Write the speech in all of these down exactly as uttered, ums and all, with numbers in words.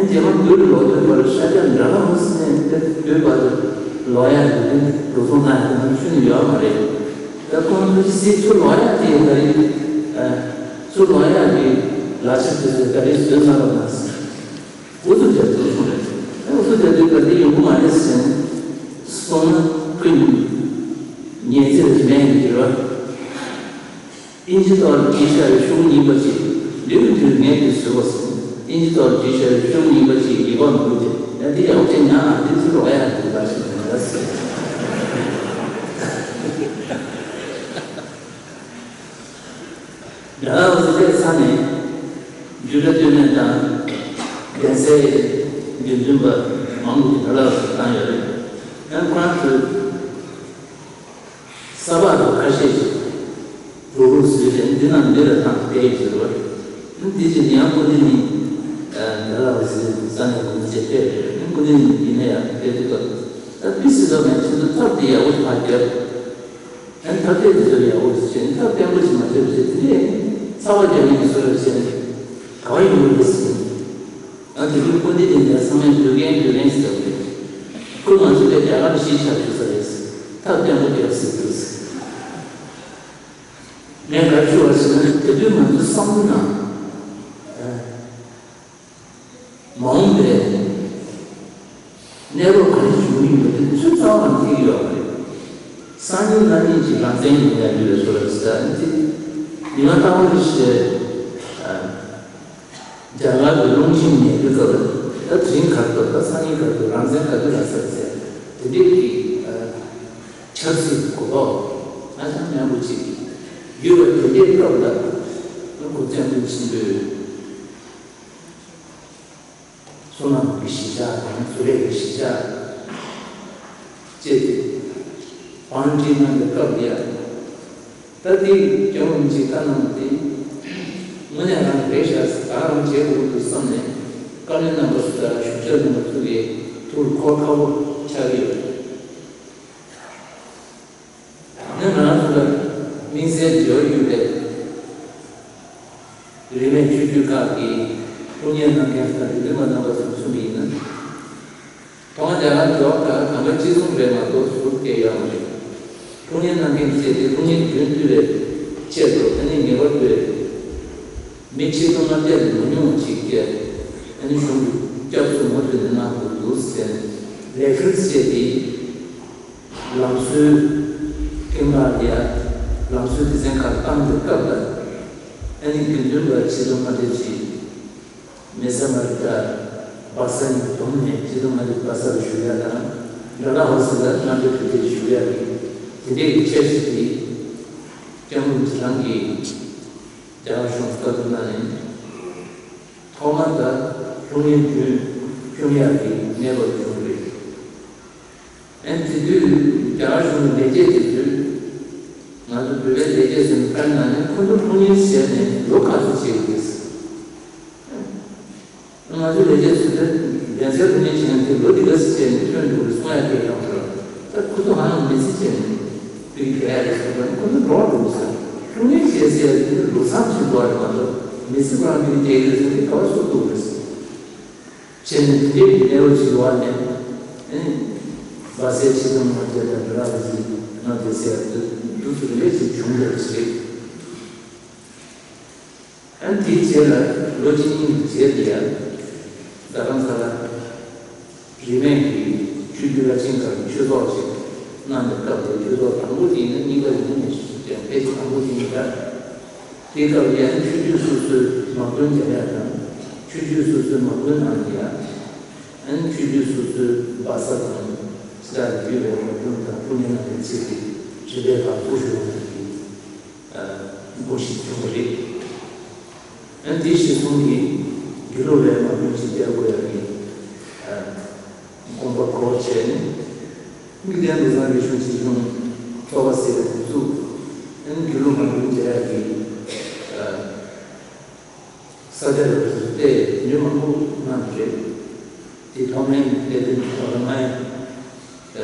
རྗེས་མ་བདུད་ལོག་སྟོན་པར་ཤཱཀྱ་ཛྙཱ་ན་བོ་ཟེར་མཁན་དེ་བོད་པ་དེ་ལོག་ཡག་གི་འདུལ་སྲུང་གནང་ཡག་དེ་ནང་ཤུལ་ནས་ཡོད་མ་རེད། ད་ཁོང་ཚོ་སྲིད་ཚུར་ལོག་ཡག་དེ་ད་རེས་ཚུར་ལོག་ཡག་གི་ལག་ཆ་དེ་ཚོ་ད་རེས་བཟོས་ཚར་བ་མ་ཟད། ཨུ་ཚུགས་རྒྱག་དུས་སོང་རེད། ཨུ་ཚུགས་རྒྱག་དུས་ག་དེ་ཡོང་གི་མ་རེད་ཟེར་ནས་སོང་ན་ཁོས་ཉན་ཚེ་རེ་མེད་ཡིན་གྱི་རེད་བ། ཨིན་ཇི་ཐོག་ལ་བྲིས་བཞག་པའི་ཤོག་གུ་རྙིང་པ་ཅིག་འདིར་འདིར་ངས་འདི་བཟོས་པ་སོང་། ཨིན་ཇི་ཐོག་ལ་བྲིས་བཞག་པའི་ཤོག་གུ་རྙིང་པ་ཅིག་ཡིན་པ་མི་འདུག་སྟེ། ཡང་འདི་ཡག་པོ་ཅིག་ཉར་ཨ། འདི་ཚུར་ལོག་ཡག་འདུག་ད་ཞིག་མི་འདུག་ཟེར། ཌལ་ཧོ་སི་སླེབས་ཚར་ནས་རྒྱུད་གྲྭ་སྟོད་སྨད་དང་གདན་སའི་དགེ་འདུན་པ་མང་པོ་ཞིག་ཌལ་ཧོ་སི་བཏང་ཡོད་རེད། ཡང་ཁོ་རང་ཚོས་ས་ཕག་རྡོ་ཁ་ཤས་ཤིག་རུག་རུག་བཟོས་ཏེ་འདི་ནང་མི་ལ་བཏང་བསྡད་ཡོད་ཟེར་བ། འདི་ཅི་ཡང་སྐུ་མདུན་ནས་ཨ་ཌལ་ཧོ་སི་ས་གནས་དགོན་པ་ཅིག་ཕེབས་རེད། སྐུ་མདུན་ནས་ཡིན་ན་ཡང་ཕེབས་དུས་སྐབས་ད་དཔེ་སྲིད་ཐོག་ནས་ཁྱེད་ཚོ་ཐབས་འདི་ཡག་པོ་ཕར་རྒྱབ། ཨ་ནི་ཐབས་ཤེས་དེ་ཚོ་ཡག་པོ་བྱས་ནས་ཐབས་བརྟན་པོ་ཞིག་མ་བྱས་པ་བྱས་དེ་ནས་ཚ་བ་རྒྱག་མཁན་གྱི་བཟོ་འདྲ་བྱས་ནས་ག་བ་ཡོང་གི་རེད་ཟེར། ཨ་དེ་དུས་སྐུ་མདུན་དེ་འདྲ་ཚང་མས་དུས་རྒན་དུས་རྒན་ཟེར་བ་རེད། ཁོས་ང་ཚོ་དེ་རྒྱ་གར་གཞིས་ཆགས་བཅུག་ས་རེད་ཟེར། ཐབས་བརྟན་པོ་རྒྱབ་ཟེར་འདུག་ཟེར། ངས་ག་རེ་ཞུ་བ་ཟེར་ན་དེ་དུས་ང་ཚོ་བསམ་བློ་ནང་། ཨ། མ་འོངས་པའི་གནས་བབ་ག་རེ་བྱུང་གི་ཡོད་པ་དེ་ཚོད་རྩ་བ་ནས་ཐིག་ཡོད་པ་རེད། སང་ཉིན་གནངས་ཉིན་གྱི་རང་བཙན་ཡོང་ཡ་ཡོད་པའི་བཟོ་འདྲ་ཟེར་ཨ་ནི་དེ་ཉི་མ་རྟག་པར་བཤད། རྒྱ་གར་གྱི་རླུང་འཕྲིན་ཉན་དུས་སྐབས་ལ་ད་དེ་རིང་ག་རེ་འདུག་ད་སང་ཉིན་ག་རེ་འདུག་རང་བཙན་ག་དུས་རག་ས་རེད་ཟེར་དེ་འདྲས་ཀྱི་ཆབ་སྲིད་གོ་བ་ཧ་ཅང་ཉམས་པོ་ཅིག་ཡོད་པ་དེ་འདྲའི་སྐབས་ལ་སྐུ་ཚེ་རིང་པོ་ཆེན་པོས། བསོད་ནམས་ཀྱི་གཞིས་ཆགས་དང་བཟོ་ལས་ཀྱི་གཞིས་ཆགས་བཅས་ཏེ་བང་སྒྲིག་གནང་བའི་སྐབས་འདི་ཡང་ད་ལྟའི་སྐྱབས་མགོན་རིན་པོ་ཆེས་བཀའ་གནང་བ་དེ་དངོས་གནས་རང་རེད་ཤག་ཟེར་ད་རང་བྱེད་དགོས་འདུག་བསམ་ནས་བཀའ་བློན་རྣམ་པ་ཚོ་དང་གཞུང་ཞབས་རྣམ་པ་ཚོ་གི་ཐུགས་ལ་འཁོར་ཁག་པོ་ཆགས་ཀྱི་ཡོད། ནི་ང་རང་ཚོ་ལ་དམིགས་བསལ་འབྲེལ་བ་ཡོད་པའི་རིས་མེད་ཆོས་བརྒྱུད་ཁག་གི་དབུ་བརྙེས་གནང་མཁན་དང་དགེ་འདུན་པ་རྣམ་པ་ཚོ་མཚོན་པ་ཡིན་ན། ཐོག་མར་རྒྱ་གར་འབྲེལ་བ་ཁག་གང་ག་གཅིག་མཚུངས་རེད་མ་གཏོགས་ཟུར་བཀལ་ཡོད་མ་རེད། དབུ་བརྙེས་གནང་མཁན་བཅས་ཏེ་དབུ་བརྙེས་རྒྱུན་མཐུད་པའི་ཆེད་དུ་ཨ་ནི་ངེས་པར་དུ་མི་ཆིག་སྟོང་ལྔ་བརྒྱ་ལས་མ་ཉུང་བ་ཅིག་གིས་ཨ་ནི་གཞུང་གི་སྐྱབས་སུ་མུ་མཐུད་ནས་གནང་དགོས་འདུག་ཟེར་ནས་ལས་འཁུར་བཅས་ཏེ། ལམ་སྲོལ་ཀུན་ལ་ཡ་ལམ་སྲོལ་སྡེ་ཚན་ཁག་བཏང་པའི་སྐབས་ལ་ཨ་ནི་དགེ་འདུན་པ་ཆིག་སྟོང་ལྔ་བརྒྱ་ཅིག་མི་ས་མ་རི་ཏ་བ་ས་ནས་བསྡོམས་ནས་ཆིག་སྟོང་ལྔ་བརྒྱ་བ་ས་ལ་བཞུགས་ཡ་དང་ཌལ་ཧོ་སི་ལ་ལྔ་བརྒྱ་དྲུག་བརྒྱ་བཞུགས་ཡ་གི་དེ་འདྲའི་གི་འཆར་གཞི་དེ་སྐྱབས་མགོན་རྗེས་འབྲང་གིས་རྒྱ་གར་གཞུང་ལ་བཀའ་བསྡུར་གནང་ནས་ཐོག་མར་ད་དབུ་བརྙེས་རྒྱུན་སྐྱོང་ཡ་གི་གནས་བབ་བྱུང་རེད། ཨན་དེ་དུས་རྒྱ་གར་གཞུང་གི་ལས་བྱེད་དེ་ཚོས་ང་ཚོ་བོད་པའི་ལས་བྱེད་ཚོ་ནི་ཕར་ནང་ནས་ཁོ་ཚོ་ཁོ་གཉིས་བྱས་ནས་ལོ་ག་ཚོད་བྱེད་དགོས། ང་ཚོ་ལས་བྱེད་ཚོས་ད་གདན་སའི་ཁོ་གཉིས་བྱས་ནས་ལོ་འདི་ག་ཚོད་བྱས་ནས་ཐོན་འགྲོ་གི་སོང་ཡ་གལ་ཡོང་ཟེར། ད་ཁོ་ཚོ་ཧ་ཡང་མི་ཚེ་བྱས་ནས་དུས་གལ་ཡ་རེད་སོང་ཙང་ཁོ་ཚོ་འགྲོ་འགྲོ་ཟེར། ཁོ་གཉིས་བྱས་ཟེར་ཡ་དེ་ནི་ལོ་མཚམས་ཤིག་འགྲོ་བ་རེད་མ་གཏོགས་མི་ཚེ་ཁོ་རང་གི་བསྡད་ཡོད་ཟེར་ནས་ག་བ་སུ་གཏོགས་རེད་ཟེར། བྱས་ནས་དེ་འདྲའི་གནས་བབ་ཅིག་ཡོད་ནས་ཨེ་སྦ་སའི་ཆེད་དུ་མ་བྱས་དང་འདྲ་བ་ཞིག་ང་དེ་ཟེར་དུས་དུས་སུ་རེ་ཞིག་བྱུང་བ་ཞིག་རེད། ཨ་ནི་དེའི་རྗེས་ལ་ལོ་གཅིག་གཉིས་ཀྱི་རྗེས་དེ་ཡང་རྡ་རམ་ས་ལ་རིས་མེད་ཀྱི་ཆོས་བརྒྱུད་བླ་ཆེན་ཁག་གི་ཆོས་ཚོགས་ཤིག་གནང་བའི་སྐབས་དེ་ཆོས་ཚོགས་དང་པོ་དེ་ཡིན་ན་གཉིས་པ་ཡིན་ན་མི་ཤེས་ཀྱང་ཕལ་ཆེར་དང་པོ་དེ་ཡིན་ད། དེའི་སྐབས་ཡང་ཆོས་བརྒྱུད་སོ་སོའི་མ་དངུལ་རྒྱག་ཡ་དང་། ཆོས་བརྒྱུད་སོ་སོའི་མ་དངུལ་གནང་ཡ། ཡང་ཆོས་བརྒྱུད་སོ་སོའི་སྦ་ས་དང་། ཕྱི་ལ་ཡོད་པའི་མ་དངུལ་དང་དབུ་བརྙེས་གནང་བའི་ཆེད་དུ་རིམ་པས་ཕར་ཚུར་ཞུ་གནང་གི་དགོངས་གཞི་བྱུང་བ་རེད། ཡང་དེ་གཞིར་བཟུང་གིས་དགེ་ལུགས་པའི་མ་དངུལ་ཅིག་སྟེར་དགོས་ཡ་གི་དགོངས་པ་ཁོ་བྱས་ནས། མིག་ལྡན་བློ་བཟང་རིག་གཞུང་སྤྱི་གཞུང་ཚོགས་པ་ཟེར་བའི་འགོ་བཙུགས། ཨ་ནི་དགེ་ལུགས་མ་དངུལ་སྤྱི་བཏང་གི་ས་ཆ་ལ་བལྟས་ཉོ་མང་པོ་གནང་རེད། དེ་ཐོག་མའི་ལས་དོན་གྱི་ཐོག་ལ་ང་ཡང་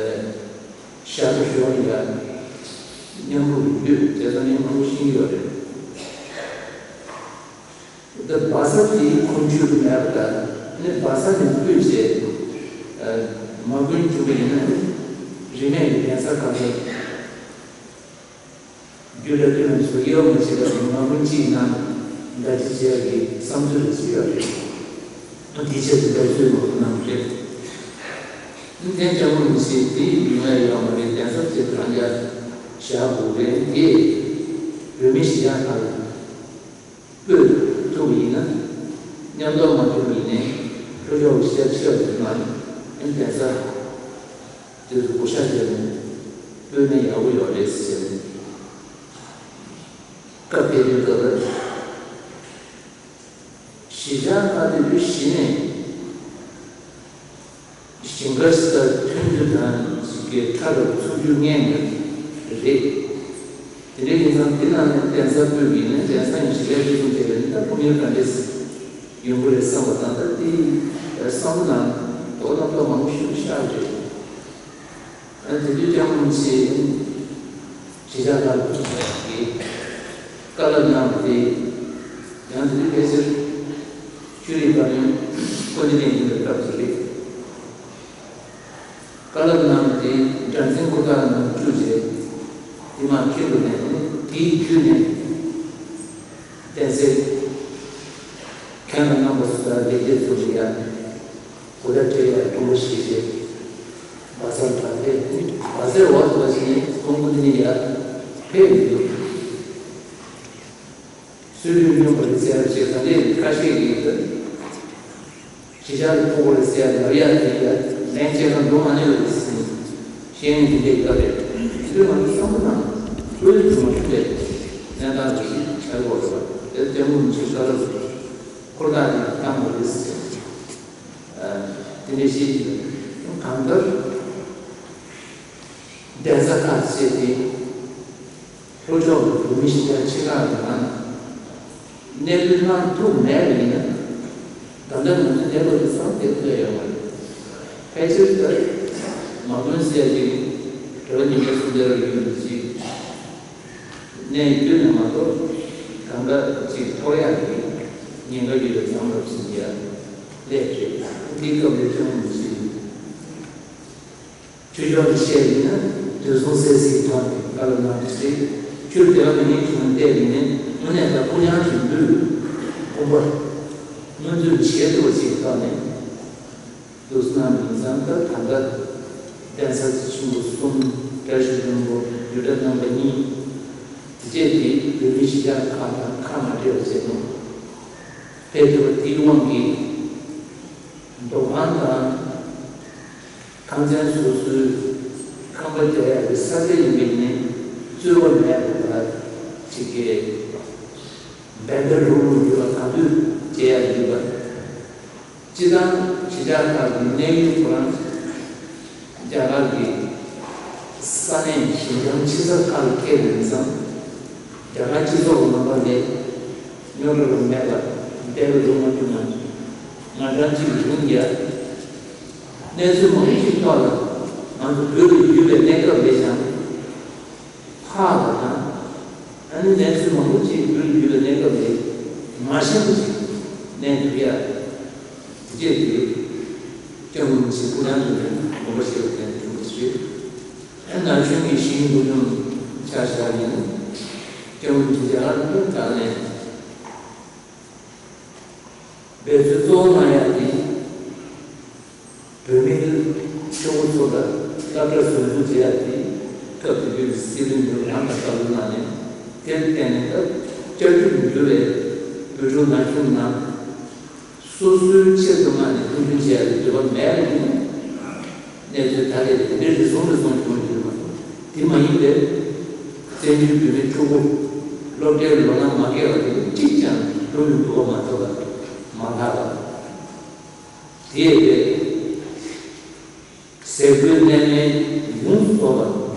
ཤར་ཕྱོགས་ཞོར་ཡ་མཉམ་རུབ་ཡོད་དེ་ཚོ་ནི་མང་པོ་ཤེས་ཀྱི་ཡོད་རེད། ད་སྦ་ས་དེའི་ཁོངས་ཆུད་དུ་མེད་པ་དང་ ནི་སྦ་གསང་ནས་བརྐུས་བྱས། མ་དགོན་བཅུག་པ་ཡིན་ན་རིས་མེད་ཀྱི་གདན་ས་ཁག་ཏུ་རྒྱུད་བླ་བརྒྱུད་རྣམས་སུ་དབྱེ་བ་མི་ཕྱེ་བར་མ་དགོན་གཅིག་ནང་བདག་གཅེས་བྱེད་ཡག་གི་བསམ་ཚུལ་ལ་བརྩི་ཡོད་རེད། དེའི་ཆེད་དུ་འབད་རྩོལ་མང་པོ་གནང་གི་རེད། ཐེངས་སྐྱབས་མགོན་རིན་པོ་ཆེ་དེའི་མིང་ལ་ཡོད་མ་རེད། གདན་ས་དེ་རང་འཇགས་བཞག་དགོས་རེད། དེ་བོད་མི་གཞིས་ཆགས་ཁག་ལ་སྤོས་ཐུབ་པ་ཡིན་ན། མཉམ་དུ་མ་ཐུབ་པ་ཡིན་ནའི་ལྷོ་ཕྱོགས་ཀྱི་གཞིས་ཆགས་ཆེ་བ་དེ་ནང་ཨན་གདན་ས་དེ་ཚོ་བགོ་བཤའ་བརྒྱབ་ནས་སྤོས་ན་ཡག་པོ་ཡོད་རེད་ཟེར་ནས་བཀའ་ཕེབས་དུས་སྐབས་ལ། གཞིས་ཆགས་ཁག་དེ་ཚོ་གཞི་ནས་ཞིང་ཁ་ས་ཐོན་རྒྱུ་དང་གི་ཁྲལ་ལ་ཚུགས་རྒྱུ་ངེས་ངེས་རེད། དེ་འདྲ་ཡིན་ཙང་དེ་ནང་ནས་གདན་ས་སྤོས་པ་ཡིན་ན་གདན་ས་ཡིན་གཞིས་ཆགས་གཅིག་མཚུངས་བྱས་པ་ཡིན་ན་ད་ཕོ་ཉར་ག་འདྲས་ཡོང་གི་རེད་བསམ་པ་དང་། ད་དེ་བསམ་བློ་ནང་དོ་རྣམ་རྟོག་མང་པོ་ཞིག་ཤར་རེད། ཨ་དེ་དུས་སྐྱབས་མགོན་རིན་པོ་ཆེ་གཞིས་ཆགས་ཁག་ལ་ཐུག་པའི་བཀའ་སློབ་གནང་བ་དེ། ཡང་དེ་དུས་ཕལ་ཆེར་ཆོས་རིག་བཀའ་བློན་སྐུ་ཚེ་བརྟན་ཡིན་པའི་སྐབས་སུ་རེད། བཀའ་སློབ་གནང་བ་དེ་སྒྲ་འཛིན་ཧུར་ཐག་ངང་བཅུག་རྗེས་དེ་མར་འཁྱེར་འདུག་ནས་དེའི་བརྒྱུད་ནས་གདན་སའི་མཁན་དང་རྣམ་པ་སུ་དང་ལེགས་སྐྱེས་ཚོ་ཞིག་ཡང་། གོ་བརྡ་སྤྲད་ཡག་དྲུང་པ་ཞིག་རེད། སྦ་གསང་དྲག་ལས་སྦ་གསང་འོག་ཏུ་བ་ཞིག་ནི་ཁོང་སྐུ་མདུན་ནས་ཡར་ཕེབས་ཡོད་འདུག་སྲོལ་རྒྱུན་སྙོམས་པ་རེད་ཟེར་བ་ཞིག་ག་འདྲས་ཁ་ཤས་ཀྱིས་ཡོད། གཞིས་ཆགས་ལ་ཕོག་པ་རེད་ཟེར་ཡག་ལབ་ཡག་དེ་ཡ་ལན་བྱས་ན་འགྲོ་མ་ནུས་པ་རེད་ཟེར་ནས་བཤད་མཁན་དེ་འདྲས་ཡོད་རེད། དེ་ཚོས་ང་ཚོ་བསམ་བློ་ནང་བློ་ཡུལ་དུ་མ་ཐུབ་པའི་གནས་སྟངས་རེ་ཞིག་ཆགས་ཡོད་རེད་པ། དེ་སྐྱབས་མགོན་རིན་པོ་ཆེས་བཀའ་སློབ་ཧུར་ཐག་ཅིག་བཏང་བ་རེད་ཟེར། དེ་འདྲ་ཞིག་གང་ལྟར་གདན་ས་ཁག་བཅས་ཏེ་ལྷོ་ཕྱོགས་ཀྱི་བོད་མི་གཞིས་ཆགས་ཆེ་ཁག་གི་ནང་གནས་སྤོས་གནང་ཐུབ་མེད་པ་ཡིན་ན། ད་ལྟ་ང་ཚོའི་གནས་བབ་དེ་ཚང་དེ་ཐོས་ཡོད་མ་རེད། ཕལ་ཆེར་ད་མ་དགོན་ཟེར་གྱི་རེ་བ་ཉི་མའི་གསུང་སྡེ་རུ་ཡོད་འདུག་ཅིག་གནས་ཡུལ་ནས་མ་གཏོགས་གང་ག་ཅིག་ཐོར་ཡག་གི་ཉེན་ཁ་ཡོད་པའི་མཚམས་རབས་ཟིན་ཡ་སླེབས་རེད། འདི་སྐབས་ལས་ཆུང་ངུ་ཞིག་ཆོས་ཕྱོགས་ནས་བཤད་ཡིན་ན་དུས་གསུམ་གསལ་གཟིགས་ཐོག་ནས་བཀའ་སློབ་གནང་བ་རེད། ཆོས་དད་པ་མི་ཉན་ཆུང་བལྟས་ཡིན་ན་དངོས་གནས་ད་ཕུགས་རྒྱང་ཞིག་ལུས་དགོངས་པ་སྔོན་ཚུད་བྱེད་ཐུབ་པ་ཞིག་ཐོག་ནས། ལུགས་སྲོལ་ནང་ཡིན་ཙང་ད་ད་ལྟ་གདན་ས་ཆེན་པོ་གསུམ། བཀྲ་ཤིས་ལྷུན་པོ། བརྒྱུད་གྲྭ་རྣམ་པ་གཉིས། དེ་བཅས་ཀྱི་བོད་མིའི་གཞིས་ཆགས་ཁག་དང་ཁག་མ་འདྲེས་པ་བྱས་ནས་ཕེབས་ཐུབ་པ་དེའི་དབང་གིས་འདུ་ཁང་དང་ཁང་ཚན་སོ་སོའི་ཁང་པ་རྒྱག་ཡག་གི་ས་ཆ་ཡིན་པའི་ནི་རྩོད་པ་མེད་པ་ཅིག་གི་འབད་འབད་རུང་རུང་ཡོད་པ་དང་དུས་བྱེད་ཡག་ཡོད་པ། སྤྱི་བཏང་གཞིས་ཆགས་ཁག་གི་གནས་ཡུལ་ཁོ་རང་རྒྱ་གར་གྱི་ས་གནས་ཞིང་ཁྱབ་ཆེ་ས་ཁག་ལ་ཁེལ་ཡིན་ཙང་། རྒྱ་གར་སྤྱི་ཚོགས་ཀྱི་ནང་པ་ལས་རྙོག་དྲ་རུ་མེད་པར་བསྡད་པའི་ལུང་མ་བྱུང་ན། ང་རང་གཅིག་གི་ལུང་ཡ། གནས་ཚུལ་མང་པོ་ཞིག་ཐོག་ལ་ང་ཚོ་བོད་དུ་ཡོད་པའི་གནས་སྐབས་ལས་ཀྱང་། ཧ་ལ་དང་། ཨ་ནི་གནས་ཚུལ་མང་པོ་ཅིག་བོད་ཡུལ་ལ་གནས་སྐབས་ལས་མ་ཤེས་པ་ཞིག་གནས་ཐུབ་ཡ། དེ་རྗེས་དེ་སྐྱབས་མགོན་ཆེན་པོ་ཡང་དུ་ནས་དགོངས་པ་བཞེས་པ་དེ་དྲན་པ་ཞིག་རེད། ཨ་ན་གཞོན་གྱི་ཤེས་ཡོན་སློབ་སྦྱོང་ཆ་བཞག་ཡིན། སྐྱབས་མགོན་ཆེན་རྒྱ་གར་ལ་དྲག་ནས་འབད་རྩོལ་གཙོ་བོ་གནང་ཡ་དེ། བོད་མིའི་ཆུ་བོ་ཚོ་ལ་སློབ་གྲྭ་ཟུར་འཛུགས་བྱེད་ཡག་དེ་སྐབས་དེ་དུས་སྲིད་བློན་ནུབ་རང་དང་བཀའ་སློབ་གནང་ནས། དེར་བརྟེན་ནས་སྐབས་བསྐྱར་བཅོས་འགྱུར་བའི་བོད་ཕྲུག་ན་གཞོན་རྣམས་སོ་སོའི་ཆེད་དུ་མངགས་ནས་མཐོང་ཆུང་བྱེད་ཡག་གི་འདོད་པ་མེད་པ་ཡིན་ན། གནས་ཚུལ་ད་རེས་དེ་འདྲའི་རེ་ཟུང་རེ་ཟུང་བྱུང་ཡོད་མ་གཏོགས་དེ་མ་ཡིན་པའི་བཙན་བྱོལ་བོད་མིའི་ཕྲུ་གུ་སློབ་གྲྭའི་ལོ་ན་མ་རྒས་པ་དེ་གཅིག་ཀྱང་སློབ་ཡོན་བསྡུ་བ་མ་ཐུབ་པ་མ་ལྷག་པ། དེ་ཡས་པའི་ཟས་གོས་གནས་མལ་ཡོངས་སུ་རྫོགས་པ་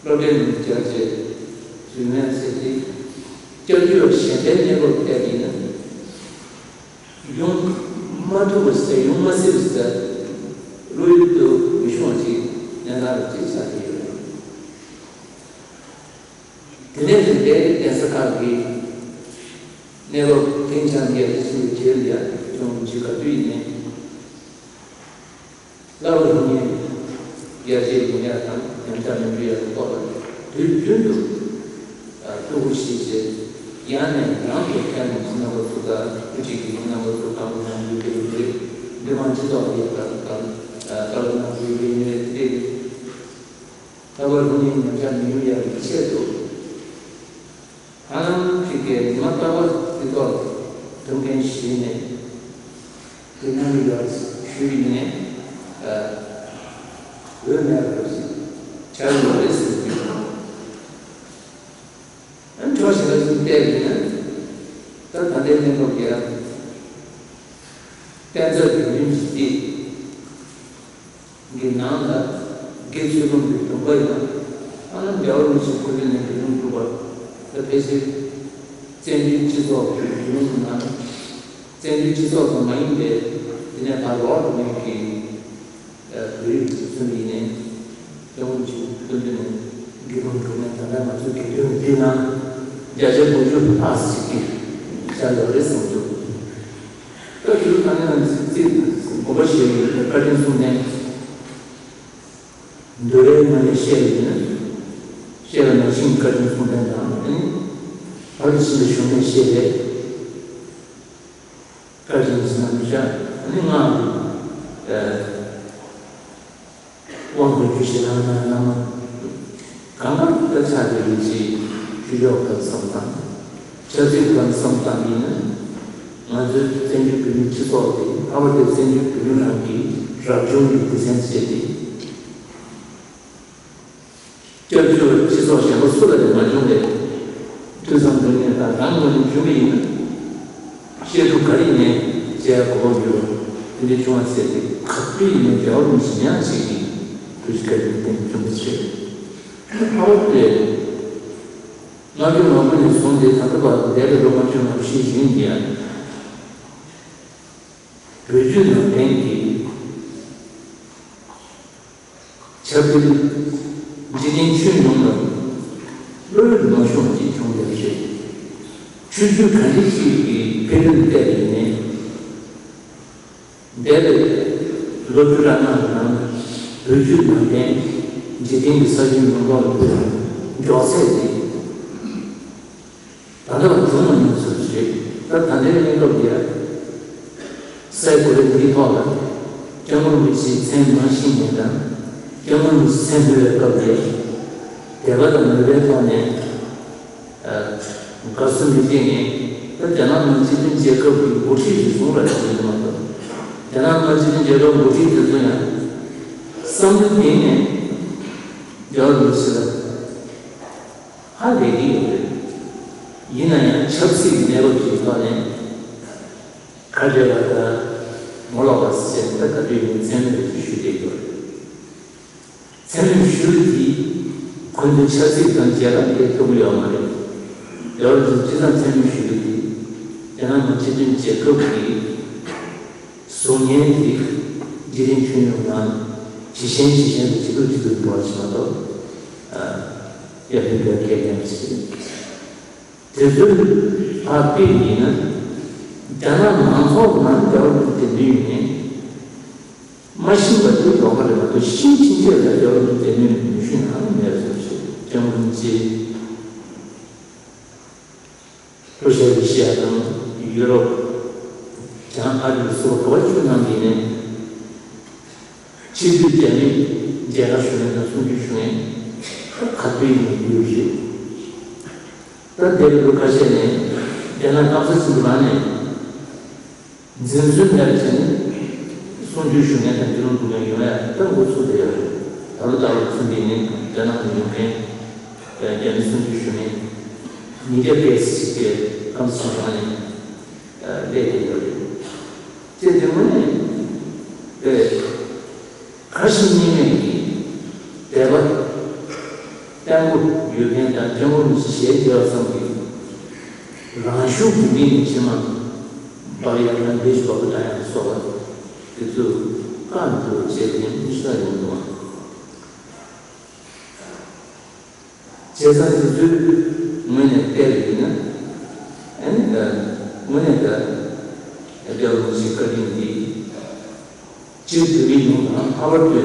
སློབ་གྲྭའི་ནང་བསྐྱར་བཅོས་ཡོད་མེད་ཟེར་ཏེ། བསྐྱར་བཅོས་གཞན་པའི་གནས་བབ་ཐད་ཡིན་ན་ཡོང་མ་ཐུབ་པ་ཟེར། ཡོང་མ་སྲིད་པ་ཟེར། བློ་ཡུལ་དུ་མི་ཤོང་ཅིག་གནས་སྟངས་ཅིག་ཆགས་ཀྱི་ཡོད་རེད། དེ་ནས་རིམ་པས་གདན་ས་ཁག་གི་ གནས་བབ་ཐེངས་ཆག་འགལ་ཟླ་ཆེན་པོའི་གྲས་ལ་ཡང་ཅུང་ཇི་ག་དུས་ཡིན་ནའི། སླར་ཡང་ཡར་རྒྱས་ཡོང་ཡ་དང་ཉམས་ཆག་མི་འགྲོ་ཡ་གི་ཐོག་ལ་དུས་རྒྱུན་དུ་ཐུགས་ཁུར་བཞེས་བྱས། ཡང་ནས་ཡང་དུ་ཕན་ནུས་རྣམ་པ་ཚོ་དང་ཨུ་ཅི་གི་རྣམ་པ་ཚོ་དང་པོ་ནང་ཡོད་ཀྱི་རེད། འདི་མ་སྤྱི་ཚོགས་ཀྱི་དང་དང་ཨ་ལྟ་བ་ནང་ཡོད་ཀྱི་ཡོད་དེ། ལྷག་པར་དུ་ནི་ཉམས་ཆག་མི་ཡོང་ཡ་གི་ཆེད་དུ། ཧ་ལམ་ཁྱེད་ཀྱིས་ཉི་མ་རྟག་པར་འདི་ཐོག་ཐུགས་འགན་བཞེས་ནས། དེ་ནང་ལ་ཞུ་ཡིན་ནས། འོས་མེད་པར་བྱ་དགོས་རེད་ཟེར་རྒྱུ། ཨ་ནི་ཕྱོགས་གཞན་ལ་ཚུར་བལྟས་པ་ཡིན་ན། ད་ད་ལྟའི་གནས་བབ་ཀྱི་ཡ། བསྟན་རྩ་བརྒྱུད་འཕྲིན་གྱི་སྟེགས། གི་ནང་ལ་དགེ་ཚུལ་ཁྲིམས་ཀྱི་སྡོམ་པ་ཡང་ཨ་ནི་རྒྱལ་བ་རིན་པོ་ཆེ་སྐུ་ཕྲེང་ནས་དགེ་སློང་གྲུབ་པ་ད་ཕལ་ཆེར་བཙན་བྱོལ་སྤྱི་ཚོགས་ཀྱི་བརྒྱུད་ལམ་ནང་བཙན་བྱོལ་སྤྱི་ཚོགས་སུ་མ་ཡིན་པའི་དེ་ནས་ད་ལོག་འགྲོ་མཁན་གྱི་བོད་རིགས་ཚུན་ཡིན་ནས་སྐྱབས་མགོན་ཆེན་པོ་སྐུ་མདུན་ནས་དགེ་སློང་གྲུབ་ནས་ད་ལྟ་ང་ཚོའི་དགེ་འདུན་འདི་ནང་བརྒྱ་ཆ་དགུ་བཅུ་ལྷག་ཅིག་གི་ཆ་ཡོད་རེད་བསམ་འདུག་ད་དུས་ད་ནི་ང་ཚོས་ཚིག་དགོངས་པ་བཞེས་ཡོད་ན་བཀའ་དྲིན་གསུམ་ལྡན། འདུལ་བའི་ངོས་ནས་བཤད་ཡོད་ན། བཤད་པ་ནང་བཞིན་བཀའ་དྲིན་གསུམ་ལྡན་དང་ཨ་ནི། བར་དུ་ཕྱིན་པའི་གཞུང་ནས་བཤད་པའི་བཀའ་དྲིན་གྱི་རྣམ་གཞག་ཨ་ནི་སྔགས་ཀྱི་དབང་བསྐུར་རྒྱུད་བཤད་ནང་ན་བླ་མ་གང་ག་ད་ཆགས་ཀྱི་ཡིན་ཞེས་ཞུ་ཆོག་གམ་བསམ་དང་། ཆབ་སྲིད་ཀྱི་བསམ་སྟངས་ཡིན་ན། ང་ཚོའི་བཙན་བྱོལ་བོད་མིའི་སྤྱི་ཚོགས་དེ་ལྷག་པར་དུ་བཙན་བྱོལ་བོད་མི་རྣམས་ཀྱི་རབ་བྱུང་གི་སྡེ་ཚན་བྱས་ཏེ། སྐྱབས་བཅོལ་བའི་སྤྱི་ཚོགས་གཞན་པ་སུ་ལ་ཡང་མ་བྱུང་བའི་ཐོས་བསམ་སྒྲུབ་མཁན་དང་རང་ངོས་ནས་བྱུང་བ་ཡིན་ན། བཤད་སྒྲུབ་ག་རེ་ཡིན་ནའི་བྱེད་ཡ་གོ་སྐབས་ཡོད་པ་དེ་འདྲ་བྱུང་བ་བྱས་ཏེ་ག་དུས་ཡིན་ནའི་རྒྱལ་བ་རིན་པོ་ཆེ་ཉག་གཅིག་གི་ཐུགས་རྗེ་བཀའ་དྲིན་བརྟེན་བྱུང་བ་ཞིག་རེད། ཨ་ནི་ཕ་བོད་དེ། ལྔ་བཅུ་ང་དགུ་ནས་བཟུང་སྟེ་ད་ལྟ་བར་འདས་པའི་ལོ་ལྔ་བཅུ་ང་བཞི་རིང་གི་ཡང་བོད་བརྒྱུད་ནང་བསྟན་གྱི་ཆབ་སྲིད་འཇིག་རྟེན་ཁྱོན་ཡོངས་ལ་བློ་ཡུལ་མ་ཤོང་ཅིག་བྱུང་ཡོད་རེད། ཆོས་བརྒྱུད་གང་ཅི་ཞིག་གི་འཕེལ་རིམ་བལྟས་པ་ཡིན་ནའི། འདས་པའི་ལོ་བཅུ་ཕྲག་ལྔ་གི་ནང་བོད་བརྒྱུད་ནང་བསྟན་འཇིག་རྟེན་གྱི་ས་ཁྱོན་ཡོངས་རྫོགས་ལ་ཕེབས་པའི་མགྱོགས་ཚད་དེ་ད་ལྟ་བར་བྱུང་མ་མྱོང་ཟེར་བ་ཞིག་རེད། ད་ད་ལྟའི་གནས་སྐབས་འདིར་སའི་གོ་ལའི་འདིའི་ཐོག་ལ་སྐྱབས་མགོན་རིན་པོ་ཆེའི་མཚན་མ་ཤེས་མཁན་དང་། སྐྱབས་མགོན་རིན་པོ་ཆེའི་མཚན་འབོད་པའི་སྐབས་འདིར་དད་པ་དང་མོས་པའི་ཐོག་ནས། དགའ་བསུ་མི་བྱེད་མཁན། ད་རྒྱ་ནག་མི་དམངས་སྤྱི་མཐུན་རྒྱལ་ཁབ་ཀྱི་འགོ་ཁྲིད་ཞིག་བཟུང་ར་བྱེད་ཀྱི་མ་གཏོགས། རྒྱ་ནག་མི་དམངས་སྤྱི་མཐུན་རྒྱལ་ཁབ་འགོ་ཁྲིད་དེ་ཚོ་ཡང་བསམ་བློ་གཏིང་ནས་རྒྱལ་བ་རིན་པོ་ཆེ་ལ་ཧ་ལས་ཀྱི་ཡོད་རེད། ཡིན་ན་ཡང་ཆབ་སྲིད་ཀྱི་གནས་བབ་ཀྱི་ཐོག་ནས་ཁ་བྲལ་བ་དང་ངོ་ལོག་པ་ཟེར་ནས་ད་ག་དུས་ཡིན་མཚན་སྨོས་ཞུ་བསྡད་ཡོད་རེད། མཚན་སྨོས་ཞུ་རྒྱུ་དེ་ཁོ་ཚོའི་ཆབ་སྲིད་དང་རྒྱལ་ཁབ་དེ་ཐུག་གི་ཡོད་མ་རེད། རྒྱལ་བ་རིན་པོ་ཆེ་སྤྱིར་བཏང་མཚན་སྨོས་ཞུ་རྒྱུ་དེ་རྒྱ་ནག་མི་དམངས་སྤྱི་མཐུན་རྒྱལ་ཁབ་ཀྱི་གཟུགས་བརྙན་དེ་འཇིག་རྟེན་ཁྱོན་ཡོངས་ནང་ཇེ་ཞན་ཇེ་ཞན་དུ་ཇེ་སྡུག་ཇེ་སྡུག་འགྲོ་བ་ཞིག་མ་གཏོགས། ཡར་ཐོན་རྒྱུ་གལ་ཆེན་པོ་ཞིག་རེད། དེ་ཚོའི་ཕར་དཔེ་ཡིན་ན། རྒྱ་ནག་མང་ཚོགས་ནང་རྒྱལ་བ་རིན་པོ་ཆེ་དེ་འདྲ་ཡོད་མེད་མ་ཤེས་པ་དེ་ལོགས་ཀ་རེད་མ་གཏོགས། ཤེས་ཕྱིན་ཆད་ལ་རྒྱལ་བ་རིན་པོ་ཆེ་དེ་འདྲ་ཡོད་མེད་ཤེས་ན་མེད་ཟེར་ཞེས་སྐྱབས་མགོན་རིན་པོ་ཆེ། ལྷོ་ཤར་ཨེ་ཤི་ཡ་དང་ཡུ་རོབ། བྱང་ཨ་རི་སོགས་ག་བ་བཅུ་ནང་གི་ནས། ཕྱི་སྲིད་རྒྱ་མི་མཇལ་ཁ་ཞུ་མཁན་དང་གསུང་ཆོས་ཞུ་མཁན་ད་ག་དུས་ཡིན་ཡོད་རེད། ད་འདས་པའི་ལོ་ཁ་ཤས་ནས་རྒྱ་ནག་སྐམ་ས་ཆེན་པོ་རང་ནས་འཛིན་བཟུང་མེད་པ་བྱས་ནས་གསུང་ཆོས་ཞུ་མཁན་དང་དགེ་སློང་སྒྲུབ་མཁན་ཡོང་ཡ་ད་འགོ་ཚུགས་བསྡད་ཡོད་རེད། ད་ལོ་ད་ལོ་ཚུན་ཆད་ནས་རྒྱ་ནག་ནས་ཡོང་མཁན་རྒྱ་མི་གསུང་ཆོས་ཞུ་མཁན་ཉིས་བརྒྱ་བརྒལ་ཅིག་གིས་སྐམ་ས་ཆེན་པོ་རང་ནས་སླེབས་བསྡད་ཡོད་རེད། བྱས་ཙང་དངོས་གནས་ཨེ། ཁ་ཞེ་གཉིས་མེད་ཀྱི་དད་པ་བརྟན་པོ་ཡོད་མཁན་དང་། སྐྱབས་མགོན་རིན་པོ་ཆེ་ཞལ་མཇལ་བ་ཙམ་གྱིས་རང་ཤུགས་ཀྱིས་མིག་ནས་མཆི་མ་འབབ་ཡ་དང་། ལས་ཀྱི་འབབ་པ་བཏང་ཡ་སོགས་པ་དེ་ཚོ་བཀའ་འདུག་བྱས་ནས་མི་ཤ་ཡོང་འདུག་ཨ། བྱས་ཙང་དེ་ཚོའི་ངོས་ནས་བལྟས་པ་ཡིན་ན། ཨ་ནི། སྤྱིར་བོད་མི་ཡོངས་དང་ལྷག་པར་དུ་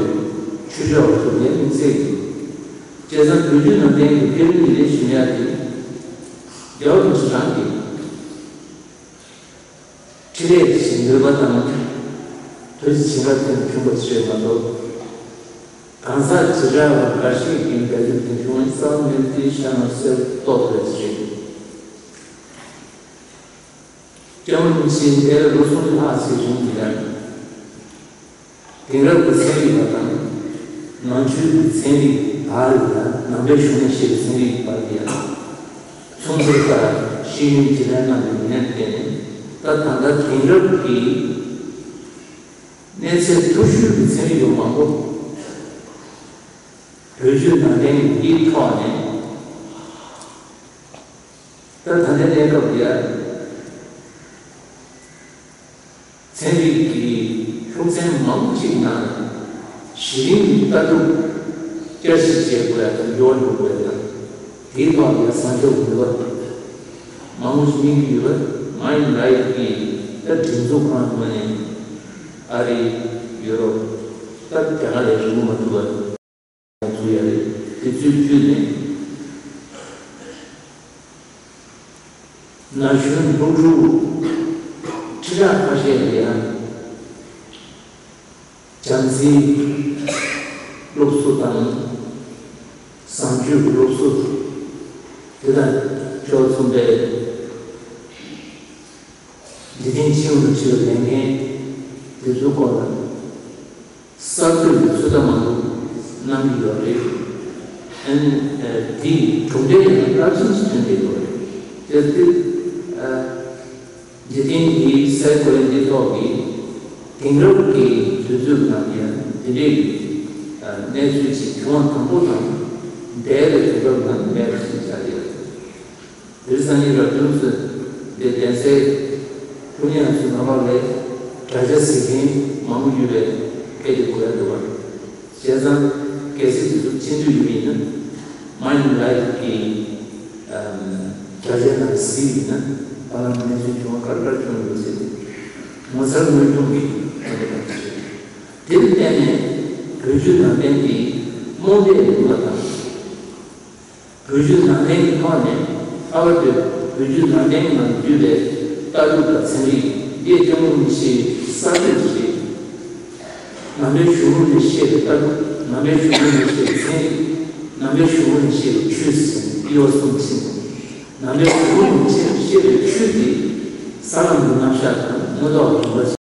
ཆོས་ཕྱོགས་སུ་ངས་དམིགས་བསལ་གྱིས། བྱས་ཙང་བོད་བརྒྱུད་ནང་བསྟན་གྱི་ཕེབས་རིམ་འདི་ལས་ཞུ་ཡག་དེ། རྒྱལ་བ་རིན་པོ་ཆེ་རང་གིས་འཕྲིན་ལས་ཀྱི་ནུས་པ་དང་། བོད་ཀྱི་བྱིན་རླབས་ཀྱིས་བྱུང་བ་ཞིག་རེད་མ་གཏོགས། གང་ཟག་བྱེ་བྲག་པ་འགའ་ཞིག་གིས་འབད་རྩོལ་དེ་བྱུང་བའི་རྩ་བ་མེད་དེ་ཤ་ན་གསེར་ཏོག་རེད་ཟེར། སྐྱབས་མགོན་རིན་པོ་ཆེ་འདས་ལོ་གསུམ་ལྷག་ཙམ་རིང་གི་ཡང་། དེང་རབས་ཀྱི་ཚན་རིག་པ་དང་། ནང་ཆོས་ཀྱི་ཚན་རིག་པ་ཡང་ནང་པའི་གཞུང་ནས་བཤད་པའི་ཚན་རིག་པ་དེ་ཡང་། མཚུངས་པར་ལྟར་ཤེས་ཡོན་བྱེད་ལས་གནང་བའི་མི་སྣར་བརྟེན་ནས། ད་ད་ལྟ་དེང་རབས་ཀྱི་གནས་ཚད་མཐོ་ཤོས་ཀྱི་ཚན་རིག་པ་མང་པོ་བོད་བརྒྱུད་ནང་བསྟན་གྱི་ཐོག་ནས། ད་ད་ལྟའི་གནས་སྐབས་འདིར་ཚན་རིག་གི་ཤུགས་ཚན་མང་པོ་ཞིག་ནང་གཞི་རིམ་གྱི་ལྟ་གྲུབ་བསྐྱར་ཞིབ་བྱེད་དགོས་ཡ་དང་འགྱུར་བ་འགྲོ་དགོས་ཡ་དང་། དེའི་ཐོག་ལ་བཟང་ཕྱོགས་ནུས་པ་མང་པོ་ཞིག་སྨིན་གྱི་ཡོད་པ། མཱིན་ཌི་ལའིཕ་གི་ད་སྒྲིག་འཛུགས་ཁང་ངོས་ནས་ཨ་རི། ཡུ་རོབ། ད་རྒྱ་གར་ལ་རིན་པོ་མ་ཐུབ་པ། ཚུགས་ཡ་རེད། དེ་ཚོའི་བརྒྱུད་ནས་ན་གཞོན་སློབ་ཕྲུག་ཁྲི་ཕྲག་ཁ་ཤས་ལ་ཡང་བྱམས་བརྩེའི་སློབ་གསོ་དང་། བཟང་སྤྱོད་ཀྱི་སློབ་གསོ་དེ་དང་ཕྱོགས་མཚུངས་པའི་འཇིག་རྟེན་སྤྱི་ཡོངས་དང་འབྲེལ་བའི་ལས་འགན་དེ་ཚོའི་སྐོར་ལ། གསར་གཏོད་ཀྱི་ཚོད་ལྟ་མང་པོ་གནང་གི་ཡོད་རེད། ཨན། ཨ། དེའི་གྲུབ་འབྲས་ཡང་རླབས་ཆེན་ཞིག་ཐོན་བསྡད་ཡོད་རེད། དེ་དུས། ཨ། འཇིག་རྟེན་འདིའི་སའི་གོ་ལའི་འདི་ཐོག་གི་དེང་རབས་ཀྱི་དུས་ཚོད་ནང་ཡང་དེ་འདྲའི་གནས་ཚུལ་ཅིག་བྱུང་བ་དང་པོ་དང་། འདས་པའི་དུས་སྐབས་ནང་མེད་པ་ཞིག་ཆགས་ཡོད། དེ་སང་ཉིན་རབ་བྱུང་ཚོས་དེ་གདན་སའི་ཀྲུང་དབྱང་ཚོའི་ནང་ལོགས་ལ་དྲ་རྒྱ་གཟིགས་མཁན་མང་པོ་ཡོད་པའི་སྐད་ཆ་གོ་ཡ་འདུག་པ། བྱས་ཙང་གལ་སྲིད་དེ་ཚོ་སྤྱི་འཐུས་ཡིན་ན། མཱིན་ཌི་ལའིཕ་གི་དྲ་རྒྱའི་ནང་གཟིགས་ཡིན་ན། ཧ་ལམ་གནས་ཚུལ་བྱུང་བ་ག་རེ་ག་རེ་བྱུང་ཡོད་ཟེར་ཏེ། ངོ་མཚར་དངོས་མཐོང་གི་ཐོག་ནས་དེར་བརྟེན་ནས་བོད་བརྒྱུད་ནང་བསྟན་གྱི་རྨོངས་དད་ཡོད་པ་དང་། བོད་བརྒྱུད་ནང་བསྟན་གྱི་ཐོག་ནས་ལྷག་པར་དུ་བོད་བརྒྱུད་ནང་བསྟན་གྱི་ནང་བསྡུས་པའི་ལྟ་གྲུབ་དང་ཚན་རིག་འདི་སྐྱབས་མགོན་རིན་པོ་ཆེའི་གསར་གཏོད་ཅིག་རེད། ནང་པའི་གཞུང་ལུགས་ནས་བཤད་པའི་ལྟ་གྲུབ། ནང་པའི་གཞུང་ལུགས་ནས་བཤད་པའི་ཚན་རིག་ནང་པའི་གཞུང་ལུགས་ནས་བཤད་པའི་ཆོས་ཟེར་ནས་དབྱེ་བ་གསུམ་ཕྱེ་ནས། ནང་པའི་གཞུང་ལུགས་ནས་བཤད་པའི་ཆོས་དེ་ས་ལམ་གྱི་རྣམ་གཞག་དང་མངོན་རྟོགས་ཀྱི་རིམ་པ་